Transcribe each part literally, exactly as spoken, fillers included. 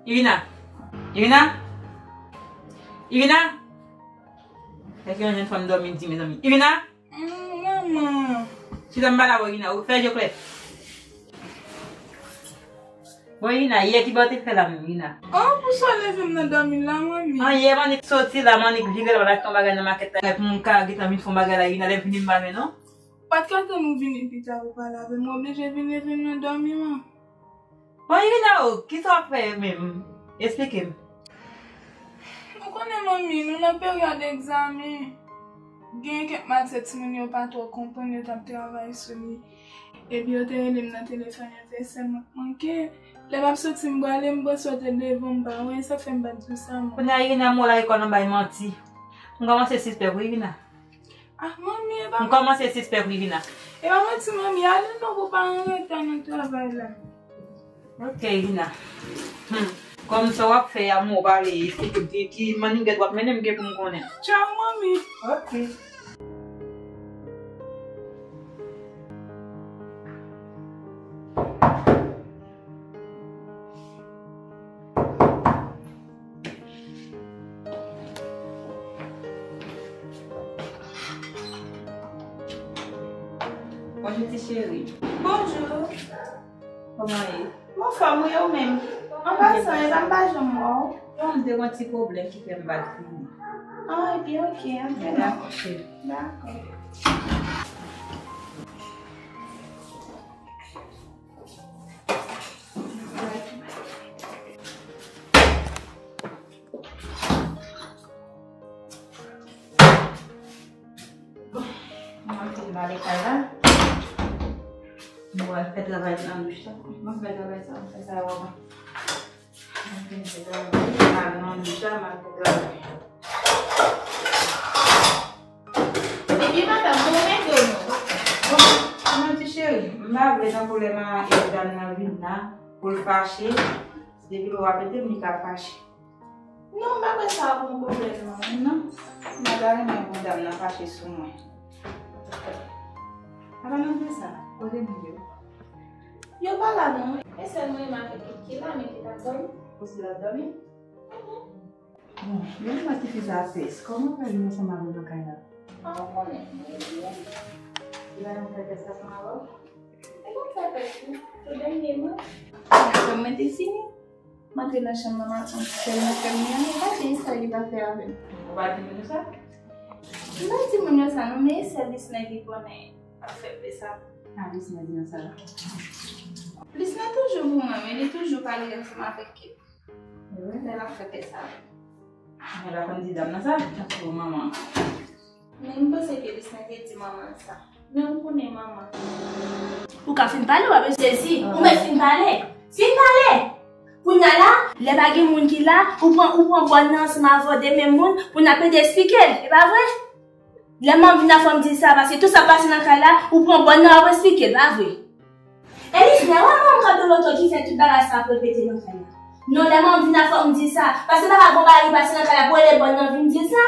Irina! Irina! Irina! Èske yon jèn fanm dòmi di, mezanmi? Irina! Mm, manman. Chita m pale avè w, Irina. Ou fè je klè. Bon, Irina, yè ki bò w te fè la menm, Irina? Oh, pou sa w leve m nan dòmi la, manmi? An, yè, m annik soti la, m annik vire la, m al achte yon bagay nan makèt la, pou m ka gentan vin fè yon bagay la, Irina, lè m vini m pa jwenn ou. Pa t ka tann ou vini pita pou pale avè m, ou oblije vin leve m nan dòmi, man. Bon, Irina, o, kisa w ap fè menm? Esplike m. Ou konnen, manmi, nou nan peryòd egzamen. Gen kèk matyè timoun yo pa twò konprann, yo t ap travay sou li. Epi yo te rele m nan telefòn, yo te sèlman manke. Lè m ap soti, m prale, m panse w te devan, m pa wè, sa fè m pa t di w sa, mwen. Kounye a, Irina, mwen la lekòl nan bay manti. M kòmanse sispèk wi, Irina. Ah, manmi, e pa... M kòmanse sispèk wi, Irina. E pa manti, manmi, ale non pou pa anreta nan travay la. Ok, Irina. Hmm. Kòm sa w ap fè a, mwen w pale, esplike m ki, ki mannigèt w ap mennen m gen pou m konnen. Tchaw, manmi. Ok. Bonjou, ti cheri. Bonjou. Kòman w ye? M anfòm, wi, ou menm? An pasan, e pa m pa janm wè w. Non, m te gen yon ti pwoblèm ki fè m pa t vini. Ah, epi, ok, antre non. Dakò, cheri. Dakò. Bon, mwen fin bale kay la. Mwen pral fè travay nan douch la. Mwen fè travay sa, mwen fè sa yo avan. Mwen fin fè travay, mwen al nan douch la, mwen al fè travay. Epi madanm, mwen mete w non. Bon, mwen ti cheri, m pa vle tankou lè m a, e dam nan vin la, pou l fache. Depi lè w ap ede m, li ka fache. Non, m pa kwè sa ap yon pwoblèm, non. Non. M pa ta renmen yon dam nan fache sou mwen. Apa nan vle sa? Kote moun yo? Yo pa la, non. E sèl mwen, m avèk li ki la, men ki t ap dòmi. Ou si l ap dòmi? Mhm. Bon, men mwen ti fi sa pès. Kòman w fè vin ansanm avè l nan kay la? A, ou konnen, mwen li menm. Li pa janm fè pès ansanm avè w? E pa m fè pès, wi. Tou dènyèman, mwen te fini. M antre nan chanm nan, m ap tann sèl nan fè m li an, men pa gen sa li pa fè avè m. Ou pa di moun yo sa? M pa di moun yo sa non, men e sèl Lisna ki konnen ap fè pès sa. A, Lisna di nan sa la. Lisna toujou pou mwen, men li toujou pale ansanm avèk Kip. E vre? Lè l ap fè pès sa. Men l pa konn di dam nan sa, tankou manman. Men m panse ke Lisna te di manman l sa. Men ou konnen manman. Ou ka fin pale, w ap sezi. Ou mèt fin pale. Fin pale! Kounye a la, lè pa gen moun ki la, ou pran, ou pran bòn nan ansanm avè w de menm moun, pou n ap ede esplike l. E pa vre? Lè manman vin la fò m di l sa, paske tout sa k pase nan kay la, ou pran bòn nan, w ap esplike l, pa vre? Elis, men wè manman m k ap doloto ki fè tout bagay sa ap repete nan kay la. Non, lè manman m vin la fò m di l sa, paske pa ka gon bagay ki pase nan kay la pou rele bòn nan vin di l sa.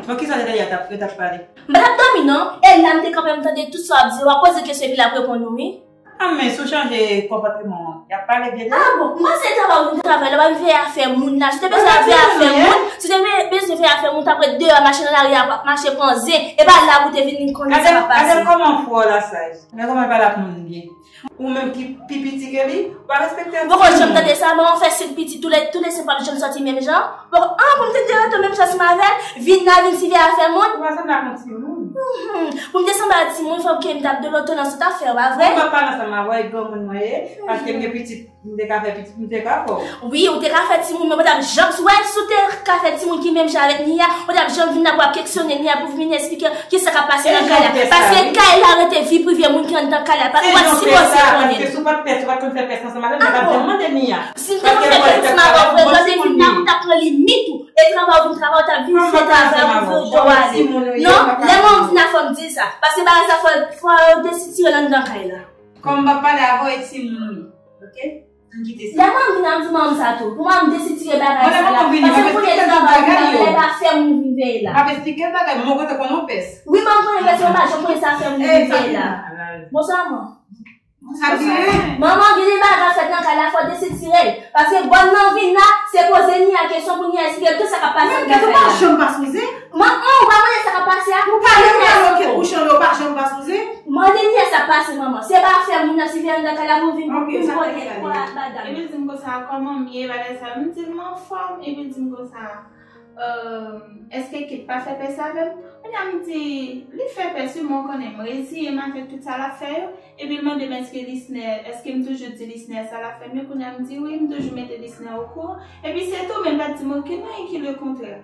Bon, kisa w te tande yo t ap, yo t ap pale? M pa t ap dòmi non, e la m te kanpe m tande tout sa w ap di, w ap poze kesyon epi l ap reponn ou wi. A men, si w chanje konpòtman w, y ap pale byen de ou. A bon, m panse travay ou vin travay la, w pa vin fè afè moun la. Si w te bezwen fè afè moun, si w te be- bezwen fè afè moun, w t ap ret deyò, mache nan lari a, w ap mache pran zen. E pa la pou w te vin konn sa k ap pase. Gade l kòman fò la saj. Men kòman l pale ak moun byen. Ou menm ki pi piti ke li, ou pa respekte l. M poko janm tande sa, manman fè senk pitit, tou le, tou le senk pa janm sòti menm jan. Bon, an, pou m te doloto menm jan ansanm avè l, vin la, vin siveye afè moun. Ou pa sanble ak yon timoun. Mhm. Pou m te sanble ak timoun, fò ke m t ap doloto nan sa w t ap fè, pa vre? Mwen pa pale ansanm avè w, e granmoun mwen ye, paske m gen pitit, m te ka fè pitit, m te ka fè w. Wi, ou te ka fè timoun, men ou t ap janm, si w wè, si w te ka fè timoun ki menm jan avèk Nia, ou t ap janm vin la pou w ap keksyone Nia, pou vin esplike kisa k ap pase nan kay la. Paske kay la rete vi prive moun ki anndan kay la, pa, ou pa sipoze konnen. Paske si w pa t pès, ou pa t konn fè pès ansanm avè m, mwen pa t janm mande Nia. Si m te konn fè pès ansanm avè w vre, lè w te vin la, ou t ap pran limit ou. E travay ou vin travay, ou t ap vin fè travay ou, vin fè w ale. Non, lè manman m vin la, fò m di l sa. Paske bagay sa, fò, fò yo desitire l anndan kay la. Kòm m p ap pale avè w, e timoun ou ye. Ok? Ann kite sa. Lè manman m vin la, m di manman m sa tou. Pou manman m desitire bagay sa la. Paske m konnen travay ou vin travay, e pa fè moun vin veye la. M ap esplike l bagay, mwen kote konnen w pès. Wi, manman m konnen pès, mwen pa janm konnen sa fè moun vin veye la. Bonswa, manman. Sa k genyen? Manman, gen de bagay fèt nan kay la, fò w deside tire l. Paske bòn nan vin la, se poze Nia kesyon pou Nia esplike l tout sa k ap pase nan kay la. Ou pa janm pa sipoze. Man, an, ou pa konnen sa k ap pase a? Ou pa janm pa sipoze. Ou pa janm pa sipoze. Mande Nia sa k pase, manman. Se pa afè moun nan, si vin nan kay la pou vin pou kote kwa, madam. Epi l di m konsa, kòman m ye, bagay sa. M di l m anfòm, epi l di m konsa, èske Kit pa fè pès avè m? Kounye a m di, li fè pès wi, men w konnen, m reziye m avèk tout sa l ap fè yo. Epi l mande m èske Lisner, èske m toujou di Lisner sa l ap fè m yo. Kounye a m di wi, m toujou mete Lisner okouran. Epi se tou, men l pa t di m okenn anyen ki lekontrè.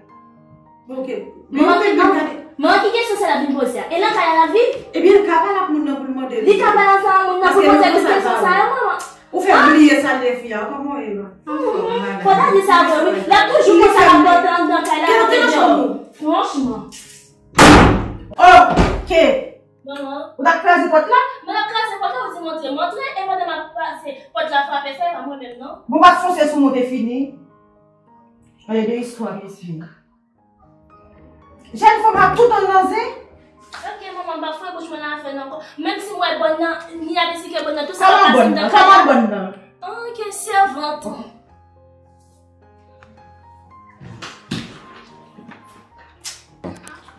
Ok. Men ki kesyon sa l ap vin poze a? E nan kay la l ap viv? Ebyen, l ka pale ak moun nan pou l mande l. Li ka pale ansanm ak moun nan pou l poze l tout kesyon sa yo, manman. Ou fè bliye sa l te fè a, kòman w ye la? Fò ta di sa vre wi. L ap toujou konsa, l ap bòte anndan kay la, bòte deyò. Franchman. Ok. Manman. Ou t ap kraze pòt la? Mwen ap kraze pòt la, ou di m antre, m antre, e pandan m ap pase, pòt la frape, fè pa mwen menm non. Bon, pa t fonse sou mwen, te fini. Gade de istwa, mesye. Jèn fanm a tout an nan zen. Ok, manman, m pa foure bouch mwen nan afè nou ankò. Menm si m wè bòn nan, ni ap esplike bòn nan, tout sa k ap pase anndan kay la. Kòman bòn nan? Ok, sèvant.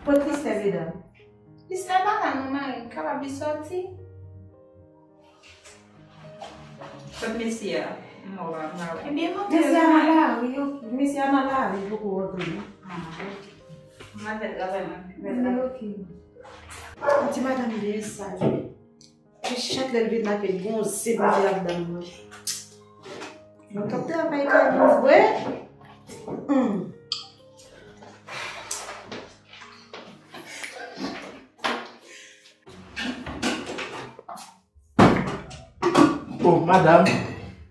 Kot Lisner, medam? Lisner pa la non, mari m, kapab li sòti. Kot mesye a? M wè pa, m pa wè. Ebyen, montre nou. Mesye a nan lari, yo. Mesye a nan lari, poko rantre non. Ah, ok. M al fè travay mwen. Men ok. Ti madanm byen saj. Li chak lè l vin la, ke l gon zen mete ladan l. Mwen t ap travay kay mwen vre. Hmm. Oh, madam.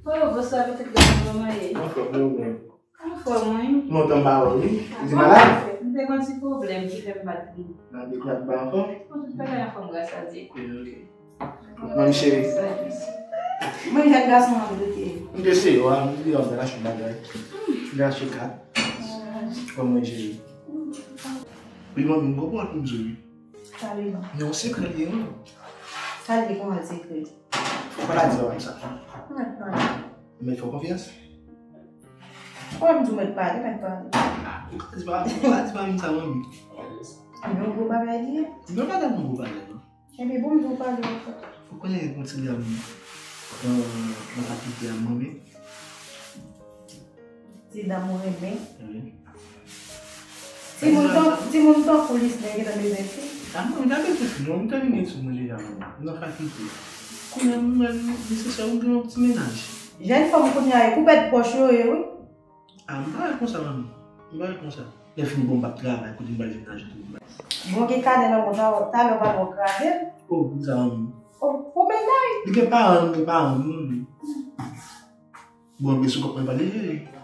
Oh, bonswa, pitit gason, kòman ye? Anfòm, e ou menm? Anfòm, wi. Lontan m pa wè w, wi. Ou te malad? M te gon ti pwoblèm ki fè m pa t vin. Nan de klak pa anfòm? Bon, tout bagay anfòm, gras a Dye. Ok, ok. Manmi cheri. Mwen, jèn gason an, m te. M te seye w, a, m te antre achte yon bagay. M te achte kat. Kòman w ye, cheri? Wi, manmi, m gon pawòl pou m di w, wi. Pale non. Men yon sekrè li ye, non. Sa l ye, kòman l sekrè? Ou pa ka di manmi sa. Mwen pa. Ou mèt fè w konfyans? Kòman m di w mèt pale, mèt pale? Ah, ou ka di pa, ou ka di pa vin sa, manmi. Men yon gwo bagay li ye. Non, pa tèlman gwo bagay, non. Ebyen, bon, m di w pale ankò. Ou konnen yon ti dam nan, nan fakilte a, manmi. Ti dam ou renmen. Wi. Timoun tan, timoun tankou Lisner gentan bezwen fi. A mwen, m ta bezwen fi non, m te vin etid mwen deja mwen. M nan fakilte. Kounye a m wè li nesesè m gen yon ti mennaj. Jèn fanm kounye a, e pou pèd pòch yo ye, wi. A, m pa wè konsa, manmi. M pa wè konsa. Lè fini, bon, m p ap travay, kote m pral jwenn lajan tou, m pral. Bon, gen kanè nan men w, talè w pral wè w kraze l. Oh, pou sa, manmi. Oh, pou mennaj. Li gen paran, li gen paran, manmi. Bon, men sou kòk mwen pale.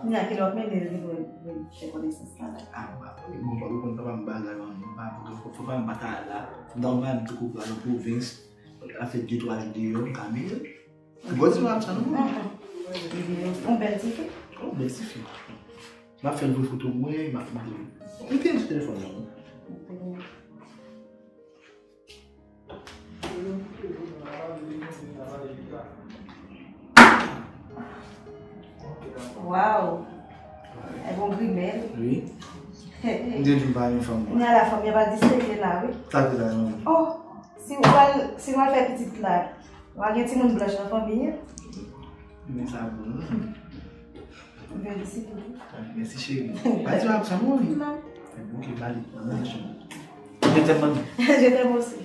Kounye a, kilè w ap mennen l, li dwe, dwe fè konesans la. A, m pa konnen. Bon, pa konn papa m bagay, manmi. M pa konn, fò pa m pa ta la. M ta konn pale m tou kou pral nan pwovens. Afè de twa jou deyò, m ka mennen l. Bon, di m ap sa, non, manmi. Yon bèl ti fi. Yon bèl ti fi. M ap fè l voye foto mwen, m ap mete l. M te di telefòn nan, non. Waw! E bon grimèl. Wi. M te di m pa renmen fanm nwa. Kounye a la fanm yo pa disrespè la, wi. Sa k fè sa, non? Oh, si w al, si w al fè pitit la, w a gen timoun blanch nan fanmi an. Men sa bon, wi. Mèsi pou li. Mèsi, cheri. Pa di m ap sa, non, wi. Non. Ok, bali. Je t'aime, manmi. Je t'aime aussi.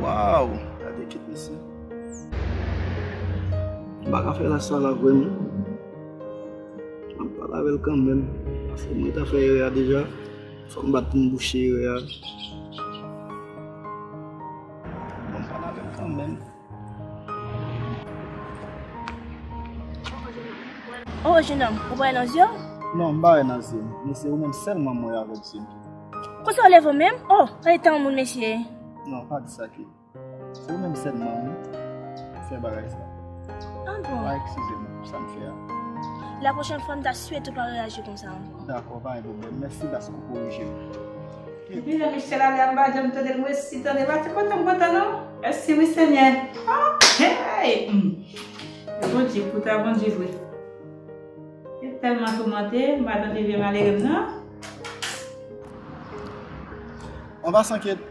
Waw! Gade kèt mesye. M pa ka fè lach sa la vrèman. M ap pale avè l kanmenm. Paske mwen ta fè erè a deja. Fò m bat pou m bouche erè a. Bon, m pale avè l kanmenm. Oh, jenòm, ou pral nan zye w? Non, m pa wè nan zye m. Men se ou menm sèlman mwen avèk zye m. Konsa w leve w menm? Oh, pa gen tan moun, mesye. Non, pa di sa, Kate. Se ou menm sèlman, wi, fè bagay sa. Ah bon? Pa eskize m pou sa m fè a. La pwochèn fwa, m ta swete w pa reyaji konsa ankò. Dakò, pa gen pwoblèm. Mèsi paske w korije m. Epi lè Michel ale a, m pa janm tande l, mwen resi tande, m pa te kontan, m kontan non. Mèsi wi Senyè. Ah, hey! Hmm. E Bondye, pou ta Bondye vre. Yo tèlman toumante, m pa tande vye malere m nan. An pasan, Kate,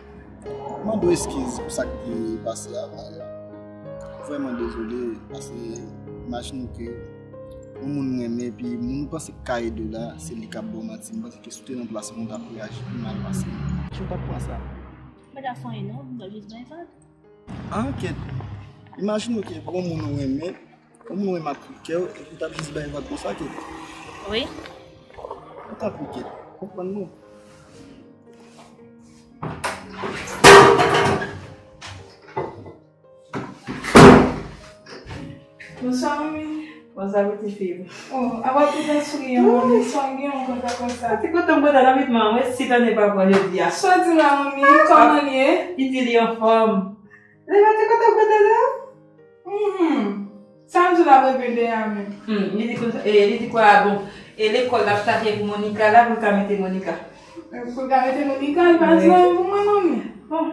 mande w eskiz pou sa k te pase avan yè. Vrèman dezole, paske imajine w ke yon moun ou renmen, epi moun ou panse k ka ede w la, se li k ap ba w manti. M panse ke si w te nan plas mwen, w t ap reyaji pi mal pase m. Kijan w t ap pran sa? M pa t ap fè anyen non, m t ap jis bay vag. Ah, Kate, imajine w ke gon moun ou renmen, yon moun ou renmen ap kout kè w, epi w t ap jis bay vag konsa, Kate. Wi. Mwen tanpri, Kate, konprann mwen. Bonswa, manmi. Bonswa, pitit fi m. Oh, apa w tout an souriyan, manmi? Sa w gen yon kontan konsa? Ti kontan m kontan nan mit mwen, mwen si tande papa jodi a. Sa w di la, manmi? Kòman l ye? Pitit li anfòm. Li pa ti kontan m kontan non? Mhm. Sa m di w la, mwen bebe a menm. Hmm, li di konsa, eh, li di kwa, bon, e lekòl l ap chache pou Monica la, pou l ka mete Monica. Pou l ka mete Monica, li pa di anyen pou mwen, manmi. Bon.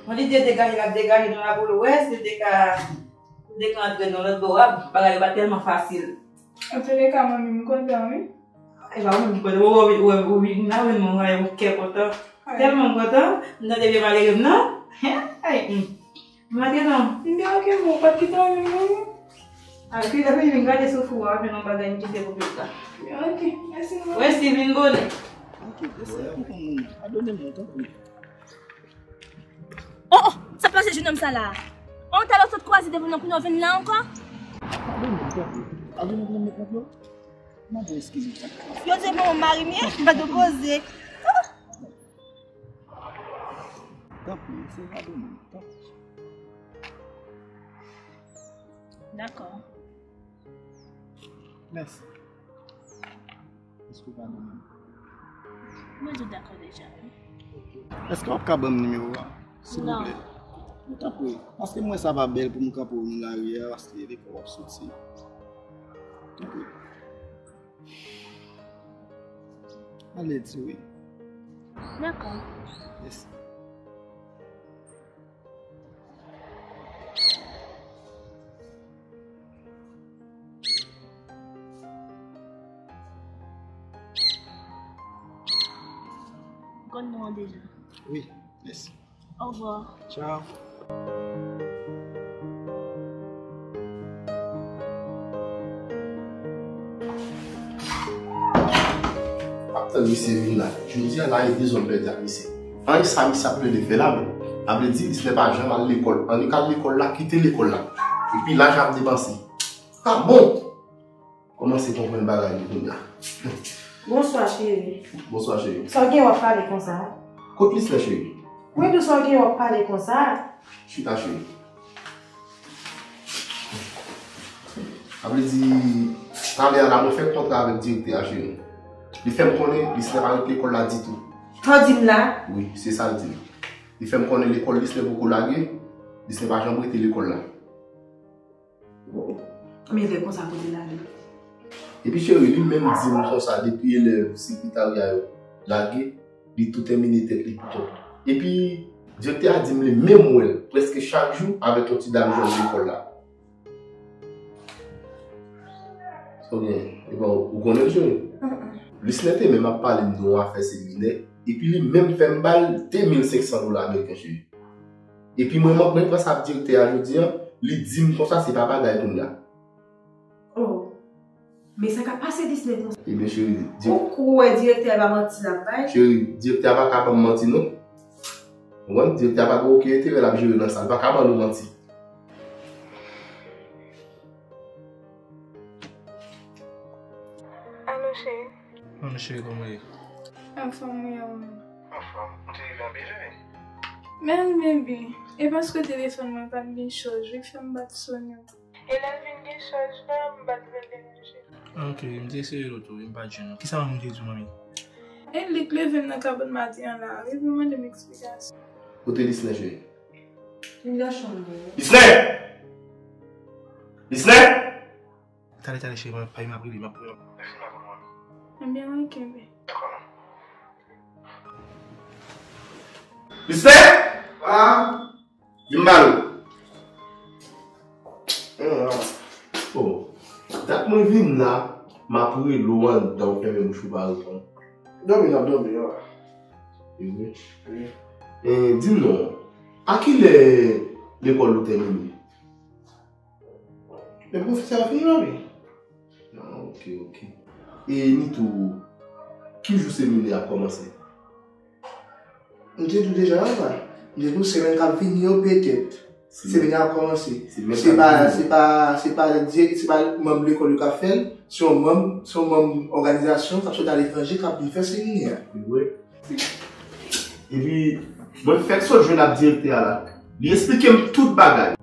Bon, li te degaje, l ap degaje nan lapolis, li te ka, li te ka antre nan lòt bò a, bagay yo pa tèlman fasil. Antouleka, manmi, m kontan, wi. E pa ou menm ki kontan, ou, ou, ou, ou vin la, ou vin mwen, ou kè kontan. Tèlman m kontan, m tande vye malere m nan. Ay, hmm. Maten non. M te oke, bon, ou pa t kite anyen non. Ak ki lè vin gade sou fou a, men yon bagay m kite pou pita. Ok, mèsi non. Wè si vin bonè. Ok, mèsi pou moun. Padone m non, tanpri. Oh, oh, sa pase jenòm sa la? On talè w sot kwaze devan nan kounye w vin la ankò? Padone m, tanpri. Padone m, tanpri. Mande eskiz pou sa k pase. Yo di bon, mari m ye, m pa t poze. Tanpri, se padone m, tanpri. Dakò. Mèsi. Èske w padone m? Mwen di w dakò deja, wi. Èske w ap ka ban m nimewo a, silvouplè? Non. Tanpri, paske m wè sa pa bèl pou m kanpe w nan lari a, paske depi w ap soti. Tanpri. Ale, ti wi. Dakò. Mèsi. M konn non an deja. Wi, mèsi. Au revoir. Ciao. M ap tann misye vin la. Jodi a, la e dezòd pèdi ak misye. Anyen sa misye ap plede fè la menm? Sa vle di, Lisnè pa janm al lekòl. Annik al lekòl la, kite lekòl la. Epi lajan ap depanse. Ah bon! Kòmanse konprann bagay yo kounye a. Bonswa, cheri. Bonswa, cheri. Sa w gen w ap pale konsa? Kot Lisnè, cheri? Wi, di w sa w gen w ap pale konsa? Chita, cheri. Sa vle di, talè a la, mwen fè kontra avèk direktè a, cheri. Li fè m konnen Lisnè pa ret lekòl la ditou. Sa w di m la? Wi, se sa l di m. Li fè m konnen lekòl Lisnè poko lage, Lisnè pa janm rete lekòl la. Oh, oh. Konbyen lè konsa kote l ale? Epi cheri, li menm di m konsa, depi elèv sekretarya yo lage, li tou tèmine tèt li pou kont li. Epi, direktè a di m li menm wè l prèske chak jou avèk yon ti dam jèn lekòl la. Ebyen, ebyen, ou konnen l, cheri? Lisnè te menm ap pale m de yon afè seminè, epi li menm fè m ba l de mil senk san dola ameriken, cheri. Epi mwen, mwen, mwen pran sa ap direktè a jodi a, li di m konsa se pa bagay kounye a. Oh. Men sa k ap pase Lisnè konsa? Ebyen, cheri, di... Ou kwè direktè a pa manti l ap bay? Cheri, direktè a pa ka ban m manti, non. Ou konprann? Direktè a pa gen okenn enterè l ap jere nan sa. L pa ka ban nou manti. Alo, cheri. Mon cheri, kòman w ye? Anfòm, wi, ou menm? Anfòm. Ou te rive anpil, wi. Men, baby, e paske telefòn mwen pa t gen chaj, wi, k fè m pa t sonnen w. E lè l vin gen chaj la, m pa t vle l deranje. Ok, m te eseye l tou, m pa t jwenn. Kisa manmi te di w, manmi? E li k leve m nan kabann maten an la, epi l mande m eksplikasyon. Kote Lisnè, cheri? Li nan chanm li. Lisnè! Lisnè! Tale, tale, cheri, mwen, pa m ap rele, m ap rele. Ebyen, ok, bebe. Lisnè! Ah! Vin ba nou. Oh, dat mwen vin la, m ap rele w anndan, ou fèmen bouch ou pa reponn. Dòmi, n ap dòmi, an. E vre? Wi. E, di m non, a kilè lekòl ou tèmine? Men pwofesè a fini la, wi. Ah, ok, ok. E Nitou, ki jou seminè a ap kòmanse? M te di w deja, papa. M te di w semèn k ap vini yo, petèt. Semèn nan ap kòmanse. Se pa, se pa, se pa, se pa manm lekòl yo k ap fè l. Se yon manm, se yon manm òganizasyon k ap sot aletranje k ap vin fè seminè a. Wi. Epi, mwen fèk sot jwenn ak direktè a la. Li esplike m tout bagay.